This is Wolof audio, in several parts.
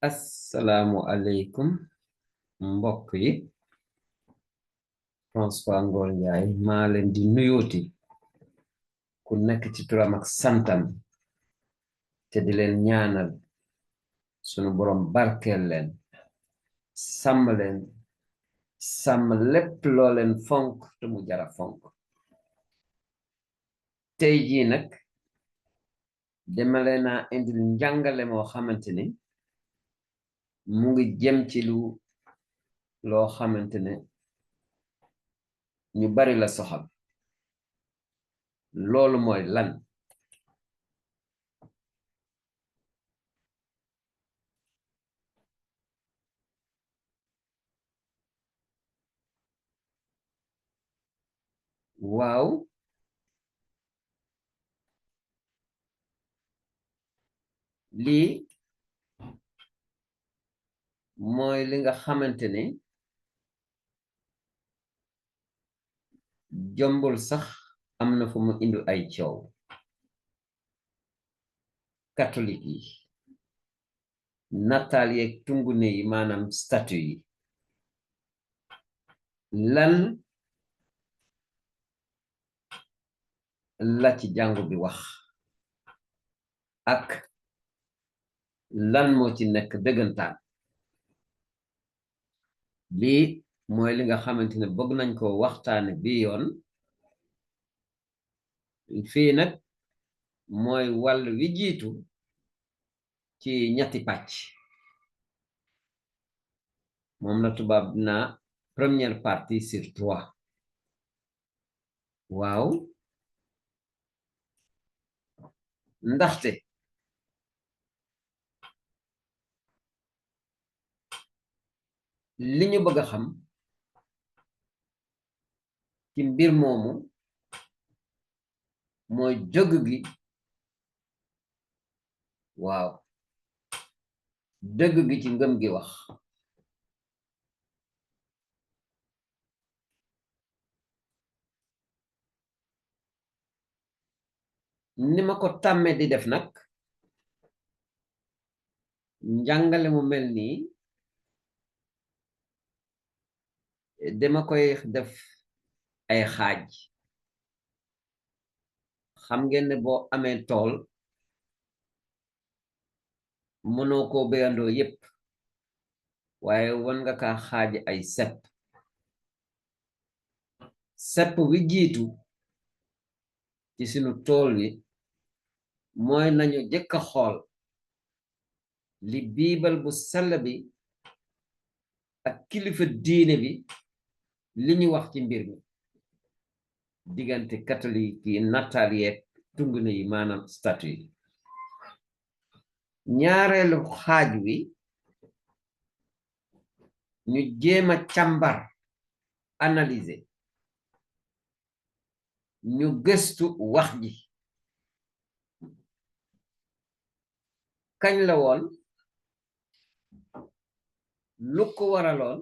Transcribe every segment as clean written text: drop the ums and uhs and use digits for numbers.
Assalaamu aleykum mbokk yi. François Ngor Njaay maa leen di nuyooti ku nekk ci turam ak santam te di leen ñaanal sunu borom barkeel leen sàmm lépp loo leen fonk te mu jara fonk. tey jii nag dama leen a indil njàngale moo xamante ni mu ngi jëm ci loo xamante ne ñu bari la soxal. loolu mooy lan? waaw, lii mooy li nga xamante ne jombul sax am na fu mu indi ay coow. catholique yi nataal yeeg tungune yi maanaam statue yi lan la ci jàngu bi wax ak lan moo ci nekk dëggantaan. lii mooy li nga xamante ne bëgg nañ ko waxtaane bi yoon. fii nag mooy wàll wi jiitu ci ñetti pàcc. moom la tubaab na première partie sur 3. waaw, ndaxte li ñu bëgg a xam ci mbir moomu mooy dëgg gi. waaw, dëgg gi ci ngëm gi wax. ni ma ko tàmmee di def nag, njàngale mu mel nii dama koy def ay xaaj. xam ngeen ne boo amee tool mënoo koo béyandoo yépp, waaye wan nga kaa xaaji ay sepp wi jiitu ci sunu tool wi mooy nañu jëkk a xool li biibal bu sell bi ak kilifa diine bi li ñu wax ci mbir mi diggante catholique yi nataal yeeg tungune yi maanaam statue yi. ñaareelu xaaj wi ñu jéema càmbar analyser ñu gëstu wax ji kañ la woon, lu ko waraloon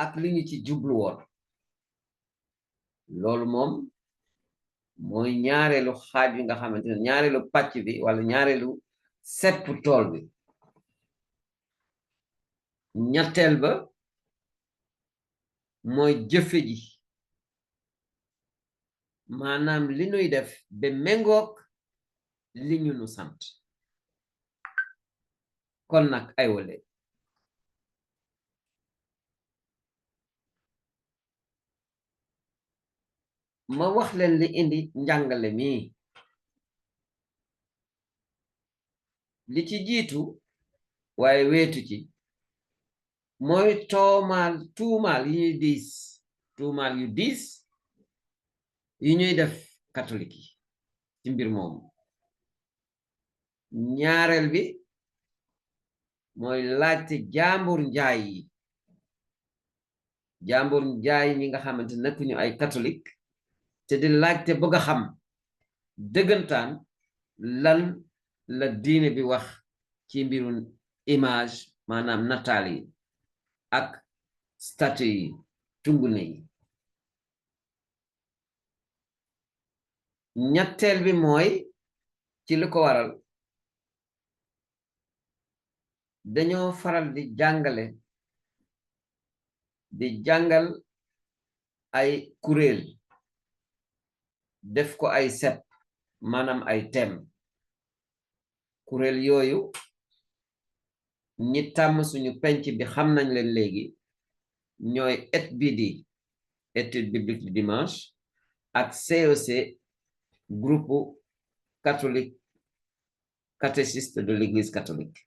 ak li ñu ci jublu woon. loolu moom mooy ñaareelu xaaj bi nga xamante ne ñaareelu pàcc bi wala ñaareelu sepp tool bi. ñetteel ba mooy jëfe ji, maanaam li nuy def ba méngoog li ñu nu sant. kon nag ay wale ma wax leen li indi njàngale mi. li ci jiitu waaye weetu ci mooy tuumaal yi ñuy diis, tuumaal yu diis yi ñuy def catholique yi ci mbir moomu. ñaareel bi mooy laajte jaambur njaay ñi nga xamante nekkuñu ay catholique te di laajte bëgg a xam dëggantaan lan la diine bi wax ci mbiru image maanaam nataal yi ak statue yi tungune yi. ñetteel bi mooy ci li ko waral dañoo faral di jàngale di jàngal ay kuréel def ko ay sep maanaam ay thème kuréel yooyu ñi tàmm suñu penc bi xam nañ leen léegi ñooy ETBD étude biblique du dimanche ak CEC groupe catholique catéchiste de l'église catholique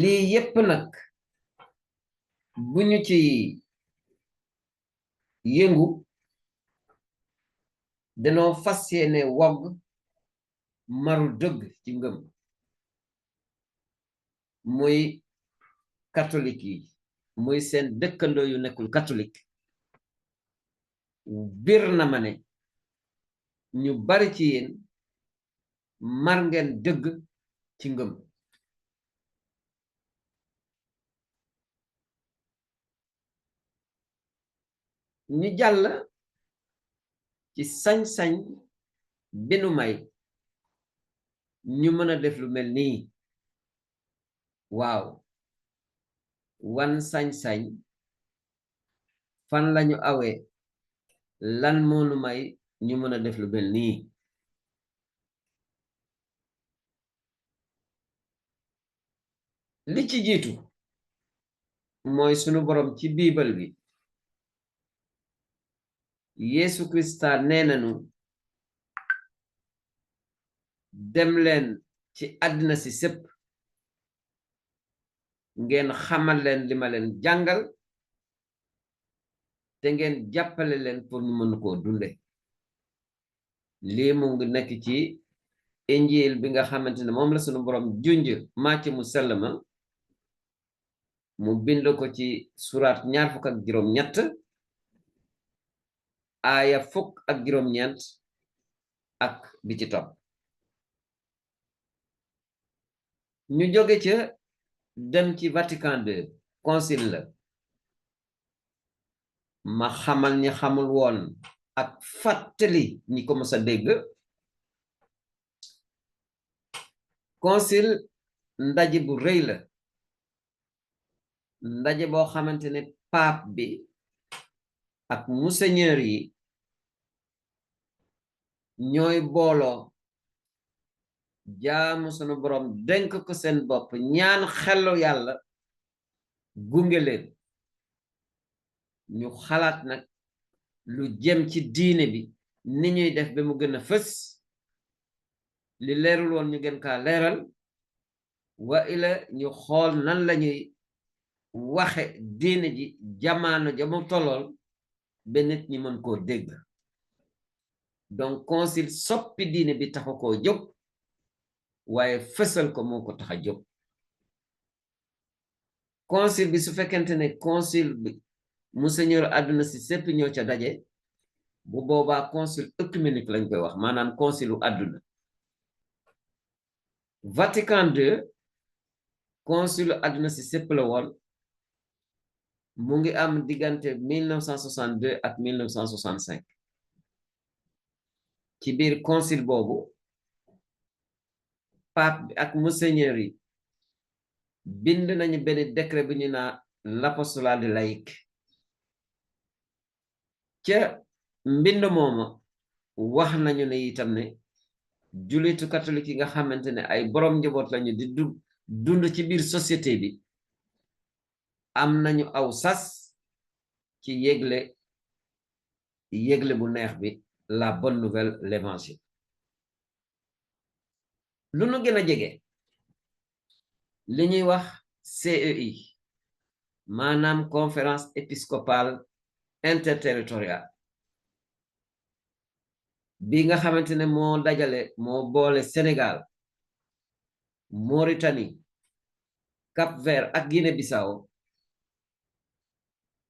lii yépp nag bu ñu ci yëngu danoo fas yéene wogg maru dëgg ci ngëm muy catholique yi muy seen dëkkandoo yu nekkul catholique bir na ma ne ñu bari ci yéen mar ngeen dëgg ci ngëm ñu jàll ci sañ-sañ bi nu may ñu mën a def lu mel nii waaw wan sañ-sañ fan lañu awee lan moonu may ñu mën a def lu mel nii li ci jiitu mooy sunu borom ci biibal bi Yesu Krista nee nañu dem leen ci àddina si sépp ngeen xamal leen li ma leen jàngal te ngeen jàppale leen pour ñu mën koo dunde lii mu ngi nekk ci injil bi nga xamante ne moom la sunu borom junj Màcce mu sell ma mu bind ko ci suraat 23 aaya 19 ak bi ci topp ñu jóge ca dem ci Vatican II concile la ma xamal ñi xamul woon ak fàttali ñi ko mës a dégg concile ndaje bu rëy la ndaje boo xamante ne pape bi ak monseigneur yi ñooy booloo jaamu sunu borom denk ko seen bopp ñaan xelu yàlla gunge leen ñu xalaat nag lu jëm ci diine bi ni ñuy def ba mu gën a fës li leerul woon ñu gën kaa leeral wa ila ñu xool nan lañuy waxe diine ji jamaano ja mu tollool ba nit ñi mën koo dégg donc concile soppi diine bi taxu koo jóg waaye fësal ko moo ko tax a jóg concile bi su fekkente ne concile bi monseigneur àdduna si sépp ñoo ca daje bu boobaa concile œcuménique lañ koy wax maanaam concile u àdduna Vatican II concile àdduna si sépp la woon mu ngi am diggante 1962 ak 1965 ci biir concile boobu pape bi ak monseigneur yi bind nañu benn décret bi ñu naa l'apostolat de laïque ca mbind mooma wax nañu ne itam ne jullitu catholique yi nga xamante ne ay boroom njaboot lañu di dund ci biir société bi am nañu aw sas ci yégle bu neex bi la bonne nouvelle l'évangile lu nu gën a jege li ñuy wax CEI maanaam conférence épiscopale interterritoriale bi nga xamante ne moo dajale moo boole Sénégal Mauritanie Cap-Vert ak Guinée-Bissau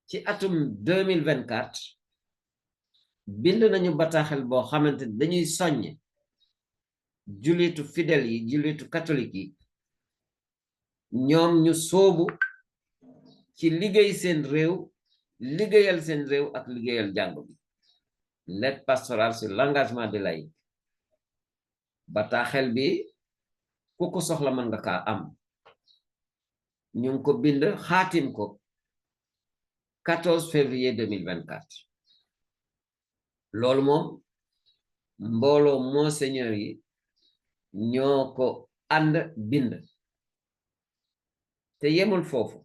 ci atum 2024 bind nañu bataaxel boo xamante ne dañuy soññ jullitu fidèle yi jullitu catholique yi ñoom ñu soobu ci liggéey seen réew liggéeyal seen réew ak liggéeyal jàngu bi lettre pastorale sur l'engagement de laïcs bataaxel bi ku ko soxla mën nga kaa am ñu ngi ko bind xaatim ko 14 février 2024 loolu moom mbooloo monseigneur yi ñoo ko ànd bind te yemul foofu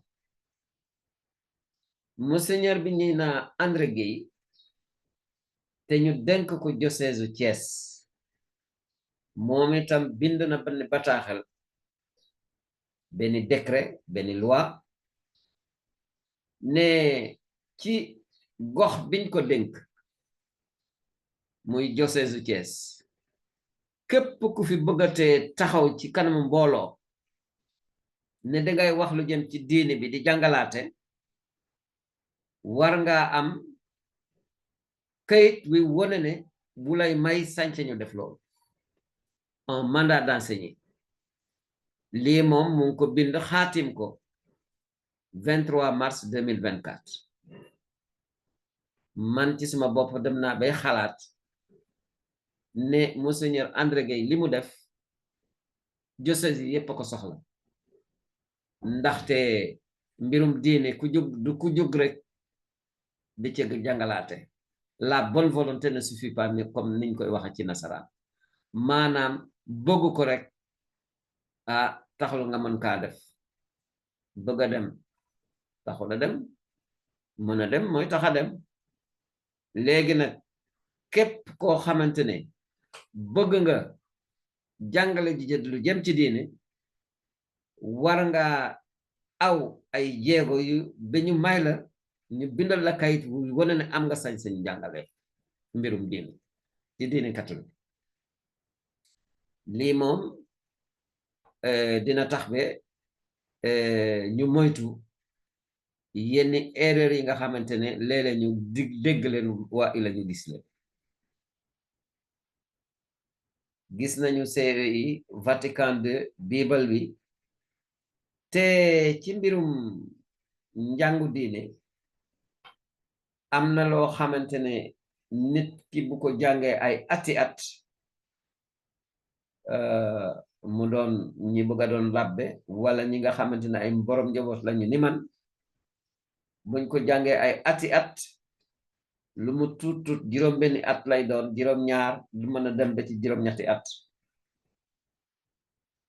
monseigneur bi ñuy naa André Gueye te ñu denk ko diocèse Thiès moom itam bind na benn bataaxel benn décret benn loi ne ci gox biñ ko dénk muy diocèse Thiès képp ku fi bëggatee taxaw ci kanamu mbooloo ne dangay wax lu jëm ci diine bi di jàngalaate war nga am kayit wi wone ne bu lay may sañ-sañu def loolu un mandat d'enseigner lii moom mu ngi ko bind xaatim ko 23 mars 2024 man ci sama bopp dem naa bay xalaat ne monseigneur André Gueye li mu def diocèse yi yépp a ko soxla ndaxte mbirum diine ku jóg rek di ci jàngalaate la bonne volonté ne suffit pas comme niñ koy waxe ci nasaraan maanaam bëgg ko rek taxul nga mën kaa def bëgg a dem taxul a dem mën a dem mooy tax a dem léegi nag képp koo xamante ne bëgg nga jàngale ji lu jëm ci diine war nga aw ay jéego yu ba ñu may la ñu bindal la kayit wu wane ne am nga sañ-sañ jàngale mbirum diine ci diine catholique lii moom dina tax ba ñu moytu yenn erreur yi nga xamante ne léeg-léeg ñu dégg leen waa ila ñu gis leen gis nañu séere yi Vatican II Bible bi te ci mbirum njàngu diine am na loo xamante ne nit ki bu ko jàngee ay ati at mu doon ñi bëgg a doon labbe wala ñi nga xamante ne ay borom njaboot lañu ni man buñ ko jàngee ay ati at lu mu tuut juróom-benni at lay doon juróom-ñaar du mën a dem ba ci juróom-ñetti at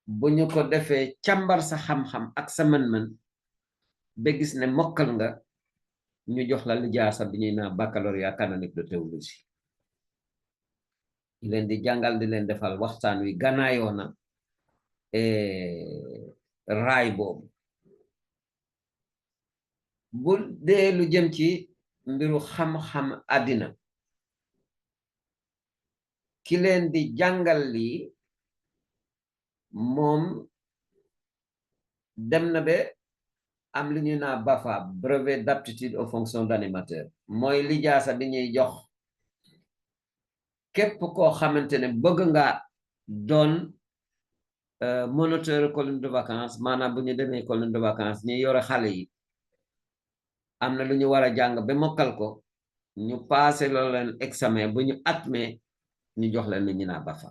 bu ñu ko defee càmbar sa xam-xam ak sa mën-mën ba gis ne mokkal nga ñu jox la lijaasa bi ñuy naa baccalauréat canonique de théologie leen di jàngal di leen defal waxtaan wi ganaayoo na raay boobu bu dee lu jëm ci mbiru xam-xam àddina ki leen di jàngal lii moom dem na ba am li ñu naa BAFA brevet d'aptitude aux fonctions d'animateur mooy lijaasa bi ñuy jox képp koo xamante ne bëgg nga doon moniteur colonie de vacances maanaam bu ñu demee colonie de vacances ñi yore xale yi am na lu ñu war a jàng ba mokkal ko ñu passé loolu leen examen bu ñu admet ñu jox leen li ñu naa BAFA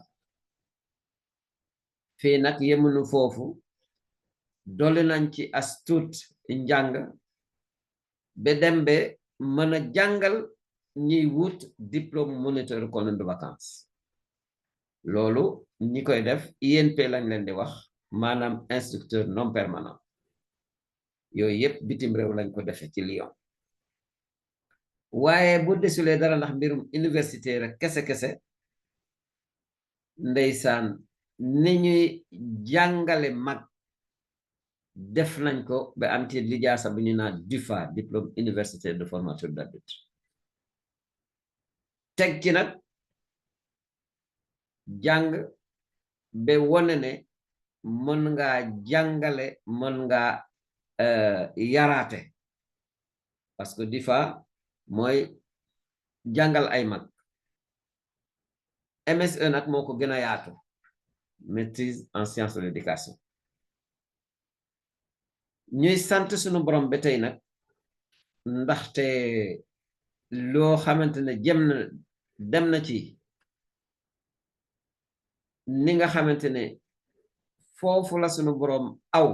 fii nag yemunu foofu dolli nañ ci as tuut njàng ba dem ba mën a jàngal ñiy wut diplôme moniteur colonie de vacances loolu ñi koy def INP lañ leen di wax maanaam instructeur non permanent yooyu yëpp bitim réew lañ ko defee ci Lyon waaye bu desulee dara ndax mbirum université rek kese ndeysaan ni ñuy jàngale mag def nañ ko ba am ci lijaasa bu ñu naan DUFA diplôme universitaire de formateur d'adulte teg ci nag jàng ba wone ne mën nga jàngale mën nga yaraate parce que DUFA mooy jàngal ay mag MSE nag moo ko gën a yaatu maîtrise en sciences de l'éducation ñuy sant sunu borom ba tey nag ndaxte loo xamante ne dem na ci ni nga xamante ne foofu la sunu boroom aw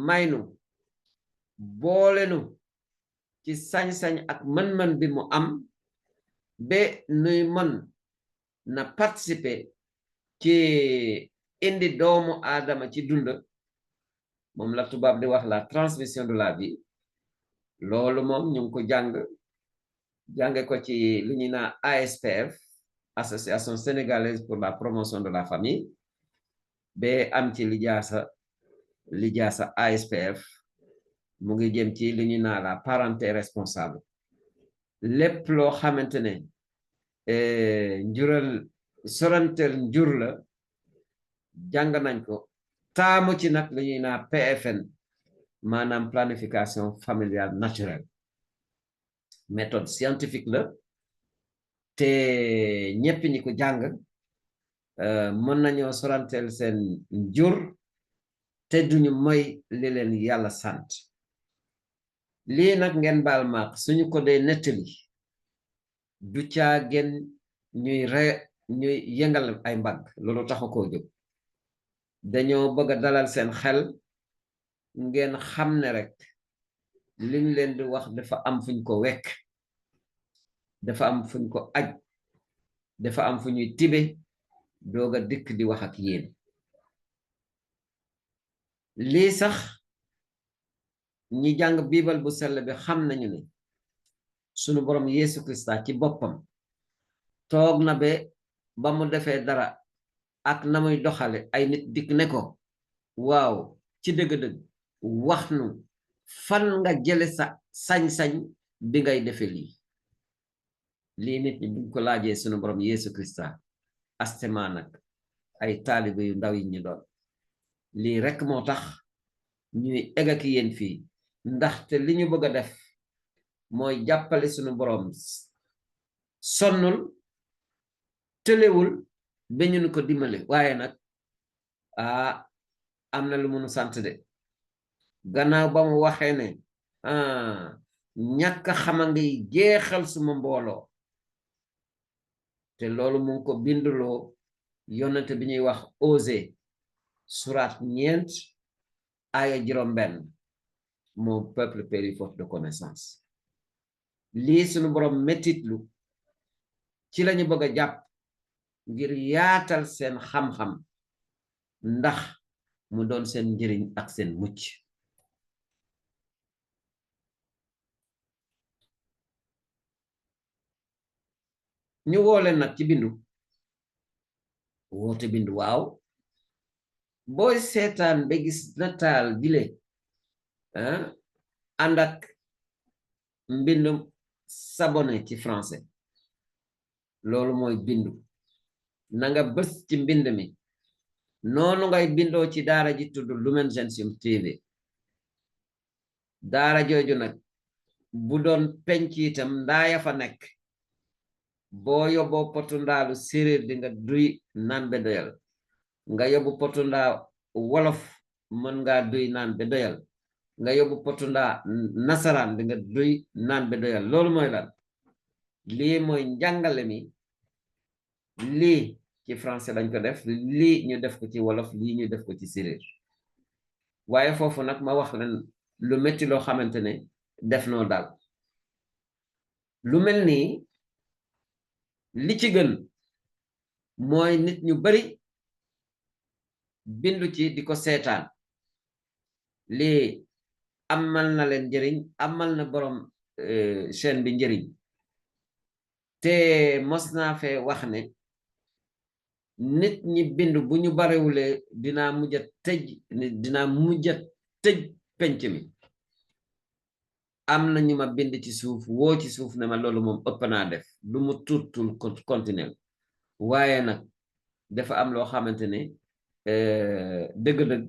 maynu boolenu ci sañ-sañ ak mën-mën bi mu am ba nuy mën na participer ci indi doomu aadama ci dund moom la tubaab di wax la transmission de la vie loolu moom ñu ngi ko jànge ko ci li ñuy naan ASPF Association sénégalaise pour la promotion de la famille ba am ci lijaasa ASPF mu ngi jëm ci li ñuy naan la parenté responsable lépp loo xamante ne sorantel njur la jàng nañ ko taamu ci nag li ñuy naan PFN maanaam planification familiale naturelle méthode scientifique la te ñëpp ñi ko jàng mën nañoo sorantel seen njur te duñu moy li leen yàlla sant lii nag ngeen baal maaq suñu ko dee nettali du caa gën ñuy yëngal ay mbagg loolu taxu koo jóg dañoo bëgg a dalal seen xel ngeen xam ne rek liñ leen di wax dafa am fuñ ko wekk dafa am fuñ ko aj dafa am fu ñuy tibe dooga dikk di wax ak yéen lii sax ñi jàng biibal bu sell bi xam nañu ne sunu borom Yeesu Krista ci boppam toog na ba mu defee dara ak na muy doxale ay nit dikk ne ko waaw ci dëgg-dëgg wax nu fan nga jële sa sañ-sañ bi ngay defe lii nit ñi buñ ko laajee sunu borom Yeesu Krista astema nag ay taalibe yu ndaw yi ñu doon lii rekk moo tax ñuy egg ak yéen fii ndaxte li ñu bëgg a def mooy jàppale sunu borom sonnul tëlewul ba ñu ko dimbale waaye nag am na lu mënu sant de gannaaw ba mu waxee ne ñàkk xama ngay jeexal suma mbooloo te loolu mu ngi ko binduloo yonente bi ñuy wax Osée surat 9 aaya 6 mon peuple périt faute de connaissance lii sunu borom mettitlu ci lañu bëgg a jàpp ngir yaatal seen xam-xam ndax mu doon seen njëriñ ak seen mucc ñu wooleen nag ci bindu woote bindu waaw booy seetaan ba gis nataal bile ànd ak mbindum sabone ci français loolu mooy bindu na nga bës ci mbind mi noonu ngay bindoo ci daara ji tudd Lumen Gentium TV daara jooju nag bu doon penc itam ndaaya fa nekk boo yóbboo potu ndaalu séeréer di nga duy naan be doyal nga yóbbu potu ndaa wolof mën nga duy naan be doyal nga yóbbu potu ndaa nasaraan di nga duy naan be doyal loolu mooy lan lii mooy njàngale mi lii ci français lañ ko def lii ñu def ko ci wolof lii ñu def ko ci séeréer waaye foofu nag ma wax leen lu metti loo xamante ne def noo daal lu mel nii li ci gën mooy nit ñu bari bindu ci di ko seetaan lii amal na leen njëriñ amal na borom chaîne bi njëriñ te mos naa fee wax ne nit ñi bindu bu ñu barewulee dinaa mujj tëj penc mi am na ñu ma bind ci suuf woo ci suuf ne ma loolu moom ëpp naa def du mu tuutul continuel waaye nag dafa am loo xamante ne dëgg-dëgg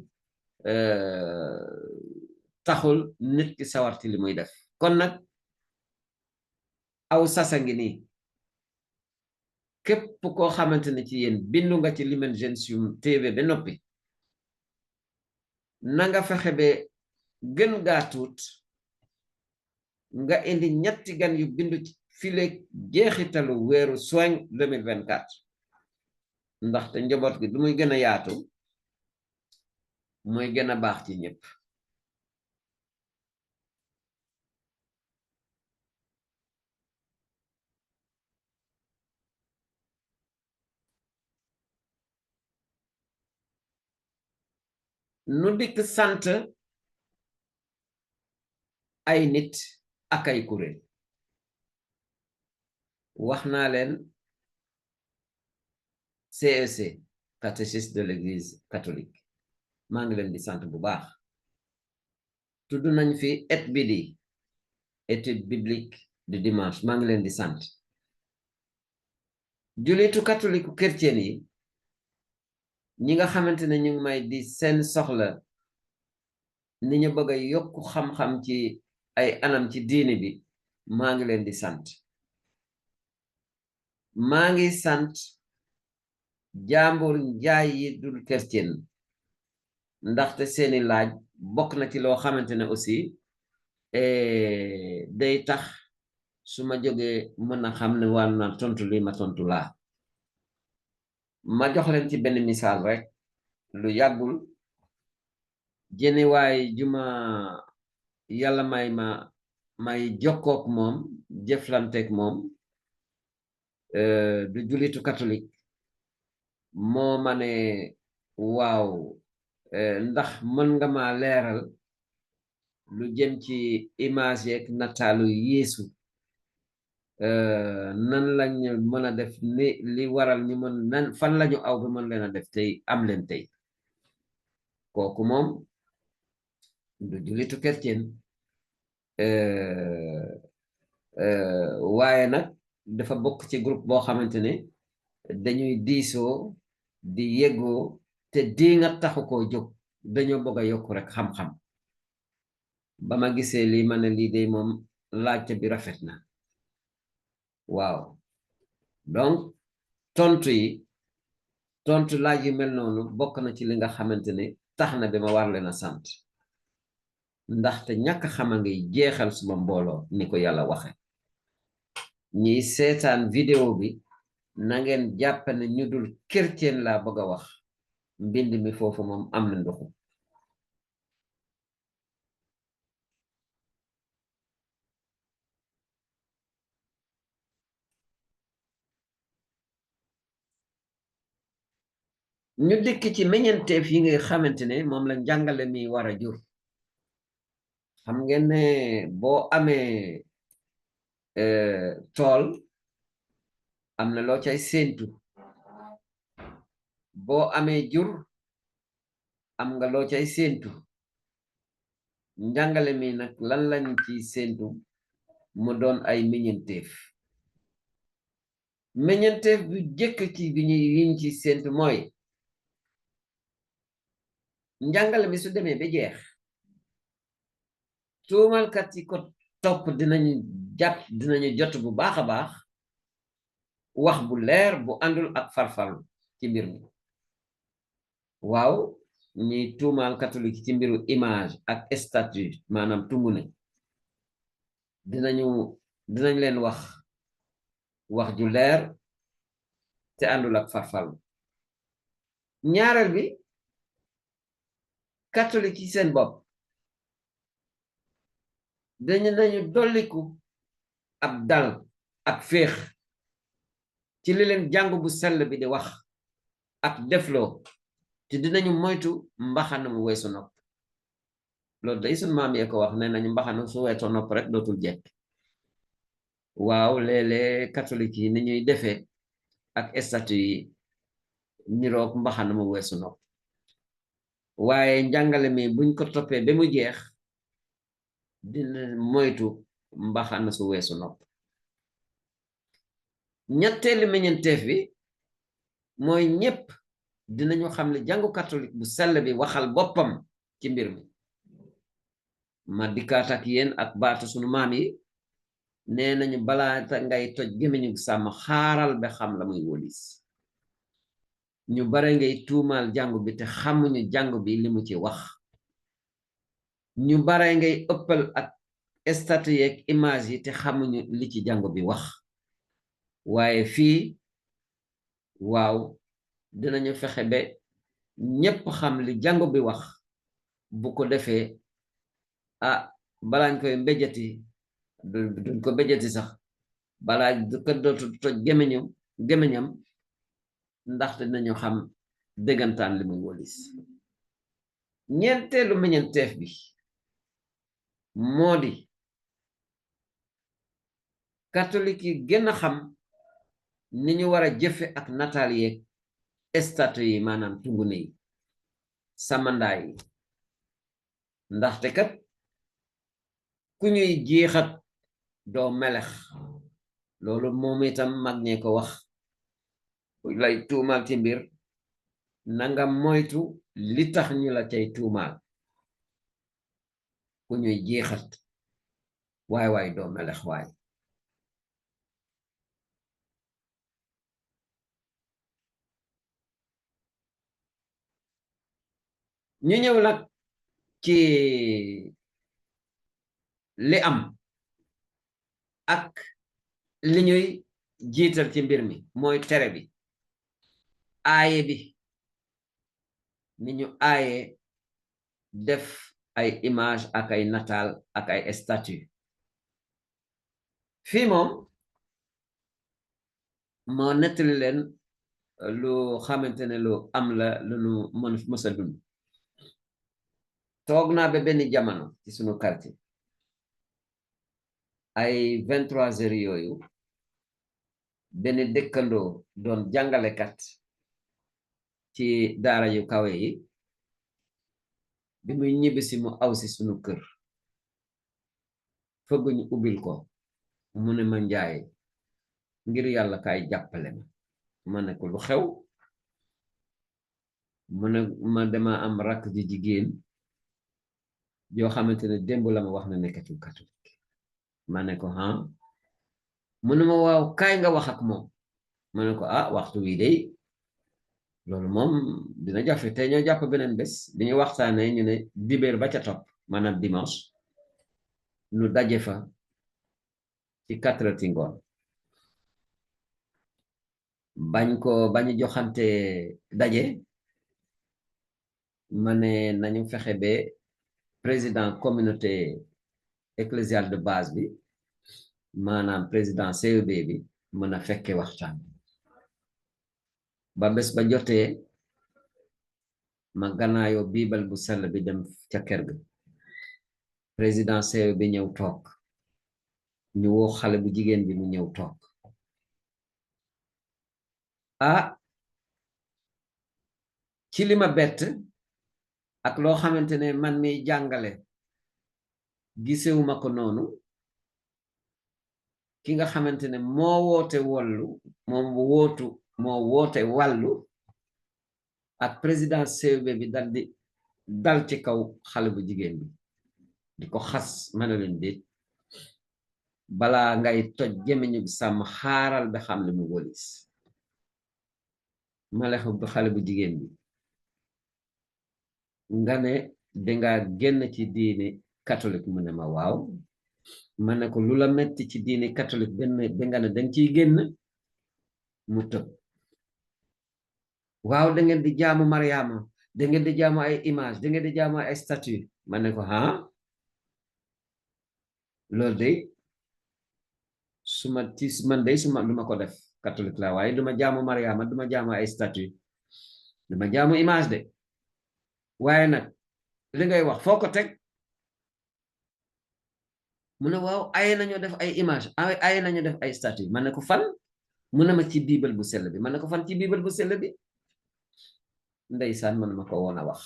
taxul nit ki sawarti li muy def kon nag aw sasa ngi nii képp koo xamante ne ci yéen bindu nga ci Lumen Gentium TV ba noppi na nga fexe ba gën gaa tuut nga indi ñetti gan yu bindu ci file jeexitalu weeru juin 2024 ndaxte njaboot gi du muy gën a yaatu mooy gën a baax ci ñëpp. nu dikk sant ay nit ak ay kuréel wax naa leen CEC catéchisme de l'Église catholique maa ngi leen di sant bu baax. tudd nañ fi bi di étude biblique du dimanche maa ngi leen di sant. julitu catholique chrétien yi ñi nga xamante ne ñu ngi may di seen soxla ni ñu bëgg a yokk xam-xam ci ay anam ci diini bi maa ngi leen di sant. maa ngi sant jàmbur njaay yi dul chrétien ndaxte seeni laaj bokk na ci loo xamante ne aussi day tax su ma jógee mën a xam ne war na tontu lii ma tontu laa. ma jox leen ci benn misaal rek lu yàggul jënewaay juma yàlla may jokkook moom jëflanteek moom du julitu catholique moo ma ne waaw ndax mën nga ma leeral lu jëm ci image yeeg nataalu Yeesu nan lañu mën a def ni li waral ñu mën nan fan lañu aw ba mën leen a def tey am leen tey kooku moom du julitu chrétien waaye nag dafa bokk ci groupe boo xamante ne dañuy diisoo di yëgoo te di nga taxu koo jóg dañoo bëgg a yokk rek xam-xam ba ma gisee lii ma ne lii de moom laajte bi rafet na waaw donc tontu laaj yu mel noonu bokk na ci li nga xamante ne tax na ba ma war leen a sant ndaxte ñàkk xama ngay jeexal suma mbooloo ni ko yàlla waxe ñiy seetaan vidéo bi na ngeen jàpp ne ñu dul chrétien laa bëgg a wax mbind mi foofu moom am na ndoxu ñu dikk ci meññeenteef yi nga xamante ne moom la njàngale mi war a jur xam ngeen ne boo amee tool am na loo cay séentu boo amee jur am nga loo cay séentu njàngale mi nag lan lañ ci séentu mu doon ay meññeenteef bu jëkk ci bi yiñ ci séentu mooy njàngale mi su demee ba jeex tuumalkat yi ko topp dinañu jot bu baax a baax wax bu leer bu àndul ak farfarlu ci mbir mi waaw ñuy tuumal catholique ci mbiru image ak statut maanaam tungu ne dinañ leen wax ju leer te àndul ak farfarlu ñaareel bi catholique yi seen bopp nañu dolliku ab dal ak féex ci li leen jàng bu sell bi di wax ak defloo te dinañu moytu mbaxana mu weesu nopp loolu day sun maam yee ko wax nee nañu mbaxana su weesoo nopp rek dootul jekk waaw léeg-léeg catholique yi ni ñuy defee ak statut yi niroog mbaxana mu weesu nopp waaye njàngale mi buñ ko toppee ba mu jeex dina moytu mbaxana su weesu nopp ñetteelu meññeenteef bi mooy ñépp dinañu xam ne jàngu catholique bu sell bi waxal boppam ci mbir mi ma dikkaat ak yéen ak baatu sunu maam yi nee nañu balaata ngay toj gémmiñu sàmm xaaral ba xam la muy wólis ñu bare ngay tuumaal jàngu bi te xamuñu jàngu bi li mu ci wax ñu bare ngay ëppal ak statut yeeg image yi te xamuñu li ci jàngu bi wax waaye fii waaw dinañu fexe ba ñépp xam li jàngu bi wax bu ko defee balaañ koy mbéjati duñ ko mbéjati sax balaa ko dootu toj gémmiñam ndaxte nañu xam dëggantaan li muy wolis ñeenteelu meññeenteef bi moo di catholique yi gën a xam ni ñu war a jëfe ak nataal yeeg statue yi maanaam tungune yi samandaa yi ndaxte kat ku ñuy jeexat doo melex loolu moom itam mag ñee ko wax lay tuumaal ci mbir nanga moytu li tax ñu la cay tuumaal ku ñuy jeexat waay doo melex waay ñu ñëw nag ci li am ak li ñuy jiital ci mbir mi mooy tere bi aaye bi ni ñu aaye def ay image ak ay nataal ak ay statue fii moom moo nettali leen lu xamante ne lu am la lu nu mës a dund toog naa ba benn jamono ci sunu quartier ay 23 heures yooyu benn dëkkandoo doon jàngalekat ci daara yu kawe yi bi muy ñibbisi mu aw si sunu kër fëgguñu ubbil ko mu ne ma njaay ngir yàlla kaay jàppale ma ne ko lu xew mu ne ma dama am rakk ji jigéen yoo xamante ne démb la ma wax na nekkatul catholique ma ne ko mu ne ma waaw kaay nga wax ak moom ma ne ko waxtu wi day loolu moom dina jafe te ñoo jàpp beneen bés bi ñu waxtaanee ñu ne dibéer ba ca topp maanaam dimanche nu daje fa ci 4 heures ci ngoon bañu joxante daje ma ne nañu fexe ba président communauté ecclésiale de base bi maanaam président CEB bi mën a fekke waxtaan ba bés ba jotee ma ganaayoo biibal bu sell bi dem ca kër ga président CEB bi ñëw toog ñu woo xale bu jigéen bi mu ñëw toog ci li ma bett ak loo xamante ne man mi jàngale gisewuma ko noonu ki nga xamante ne moo woote wàllu ak président CEB bi dal ci kaw xale bu jigéen bi di ko xas mën a leen déet balaa ngay toj gémmiñu bi sàmm xaaral ba xam li mu wolis malexu bu xale bu jigéen bi nga ne danga génn ci diini catholique mu ne ma waaw ma ne ko lu la metti ci diini catholique ba nga ne danga ciy génn mu tëb waaw da ngeen di jaamu Mariama da ngeen di jaamu ay image da ngeen di jaamu ay statue ma ne ko loolu de man de duma ko def catholique la waaye duma jaamu Mariama duma jaamu ay statue duma jaamu image de waaye nag li ngay wax foo ko teg mu ne waaw ay nañu def ay image ay nañu def ay statue ma ne ko fan mu ne ma ci biibal bu sell bi ma ne ko fan ci biibal bu sell bi ndeysaan man ma ko woon a wax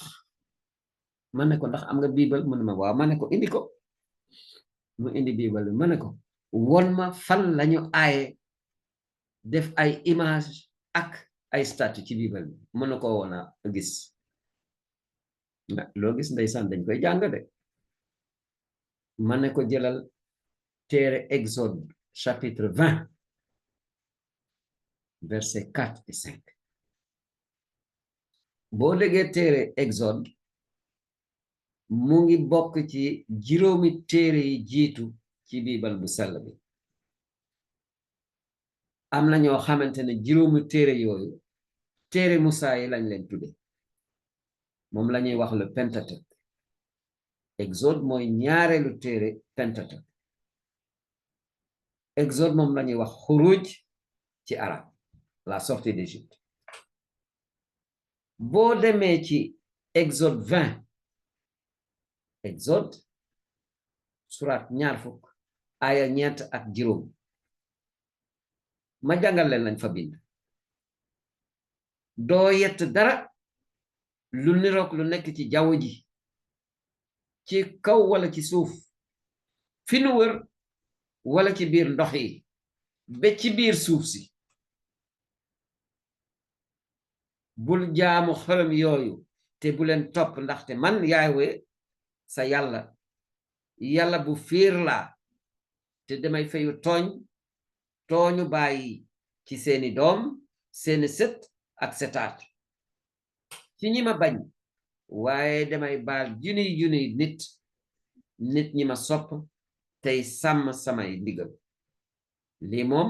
ma ne ko ndax am nga biibal mu ne ma waaw ma ne ko indi ko mu indi biibal bi ma ne ko won ma fan lañu aaye def ay image ak ay statue ci biibal bi mën na ko woon a gis loo gis ndeysaan dañ koy jàng de ma ne ko jëlal téere Exode chapitre 20 verset 4 et 5 boo déggee téere Exode mu ngi bokk ci juróomi téere yi jiitu ci biibal bu sell bi am na ñoo xamante ne juróomi téere yooyu téere Musaa yi lañ leen tudde moom la ñuy wax le Pentateuque Exode mooy ñaareelu téere Pentateuque. Exode moom lañuy wax xuruj ci arab, la sortie d'Égypte. boo demee ci Exode 20, Exode surat 20 aya 4 ak juróom, ma jàngal leen lañ fa bind. doo yett dara lu niroog lu nekk ci jaww ji, ci kaw wala ci suuf, fi nu wër wala ci biir ndox yi, ba ci biir suuf si. bul jaamu xërëm yooyu te bu leen topp, ndaxte man Yahweh sa yàlla, yàlla bu fiir laa, te damay fayu tooñu bàyyi ci seeni doom, seeni sët ak setaat, ci ñi ma bañ, waaye damay baal junniy nit ñi ma sopp tey sàmm samay ndigal. lii moom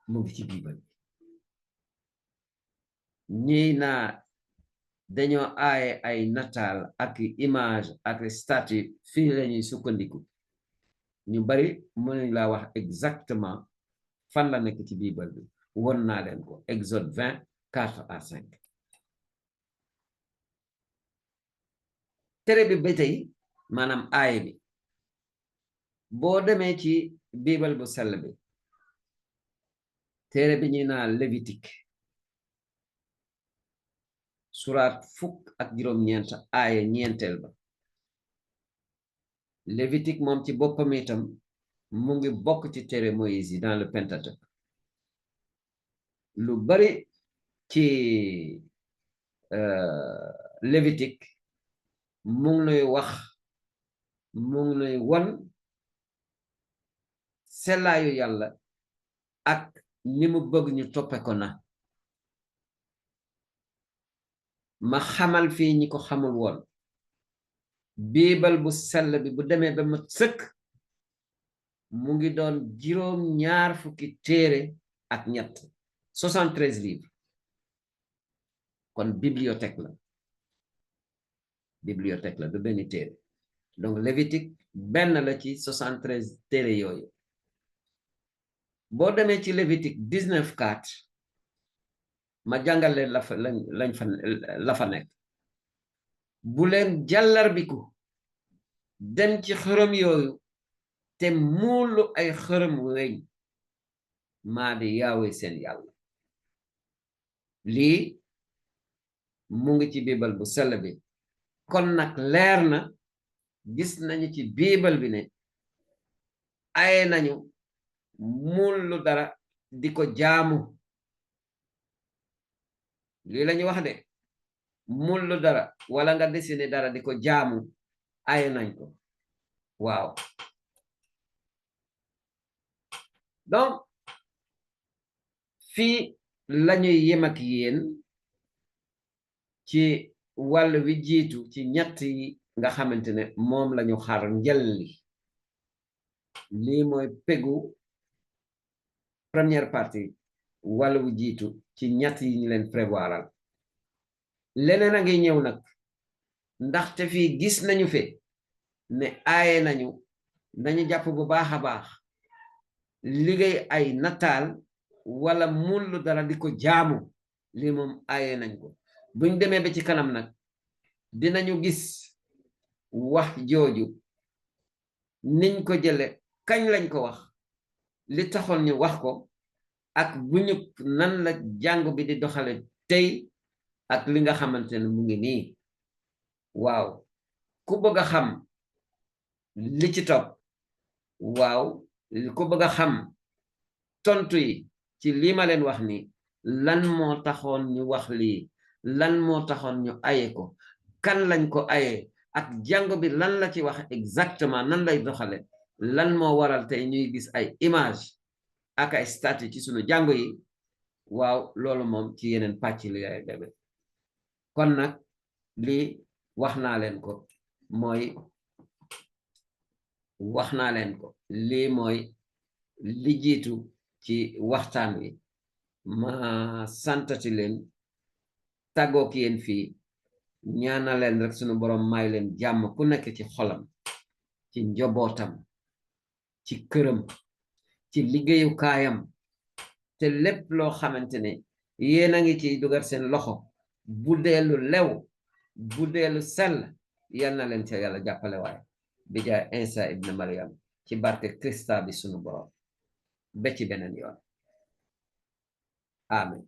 mu ngi ci Biibal. ñi naa dañoo aaye ay nataal ak image ak statue, fii lañuy sukkandiku. ñu bari mënuñ laa wax exactement fan la nekk ci Biibal bi. won naa leen ko, Exode 20 4 à 5. tere bi ba tey maanaam aaye bi, boo demee ci Biibal bu sell bi, téere bi ñuy naa Lévitique surat 19 aaye 9 ba. Lévitique moom ci boppam itam mu ngi bokk ci téere Moïse yi dans le Pentateuque. lu bari ci Lévitique mu ngi nuy wax, mu ngi nuy won sellaayu yàlla ak ni mu bëgg ñu toppe ko na. ma xamal fii ñi ko xamul woon, Biibal bu sell bi bu demee ba ma sëkk, mu ngi doon 2 téere ak ñett, 73 livres. kon bibliothèque la du benn téere. donc Lévitique benn la ci 73 téere yooyu. boo demee ci Lévitique 19:4 ma jàngal leen la fa nekk. bu leen jàllarbiku dem ci xërëm yooyu te muulu ay xërëm weñ, maa di Yahweh seen yàlla. lii mu ngi ci Biibal bu sell bi. kon nag leer na, gis nañu ci Biibal bi ne aye nañu muulu dara di ko jaamu. lii lañu wax de, muulu dara wala nga dessiné dara di ko jaamu, aye nañ ko. waaw. donc fii lañuy yem ak yéen ci wàll wi jiitu ci ñett yi nga xamante ne moom lañu xar njëlli. lii mooy pegu première partie, wàll wu jiitu ci ñett yi ñu leen prévoiral. leneen a ngi ñëw nag, ndaxte fii gis nañu fe ne aaye nañu jàpp bu baax a baax liggéey ay nataal wala mullu dara di ko jaamu. lii moom aaye nañ ko. buñ demee ba ci kanam nag dinañu gis wax jooju niñ ko jële, kañ lañ ko wax, li taxoon ñu wax ko, ak buñu nan la jàng bi di doxale tey, ak li nga xamante ne mu ngi nii. waaw, ku bëgg a xam li ci topp, waaw, ku bëgg a xam tontu yi ci lii ma leen wax ni, lan moo taxoon ñu wax lii, lan moo taxoon ñu aye ko, kan lañ ko aye, ak jàng bi lan la ci wax exactement, nan lay doxale, lan moo waral tey ñuy gis ay image ak ay statue ci sunu jàng yi. waaw, loolu moom ci yeneen pàcc li lay demee. kon nag lii wax naa leen ko, lii mooy li jiitu ci waxtaan wi. ma santati leen, tàggook yéen fii, ñaana leen rek sunu borom may leen jàmm ku nekk ci xolam. ci njobootam ci këram ci liggéeyukaayam te lépp loo xamante ne yéen a ngi ciy dugal seen loxo bu deelu lew bu deelu sell yal na leen ca yàlla jàppale waaye bi jaay Isa ibn Maryam ci barke Krista bi sunu borom ba ci beneen yoon amen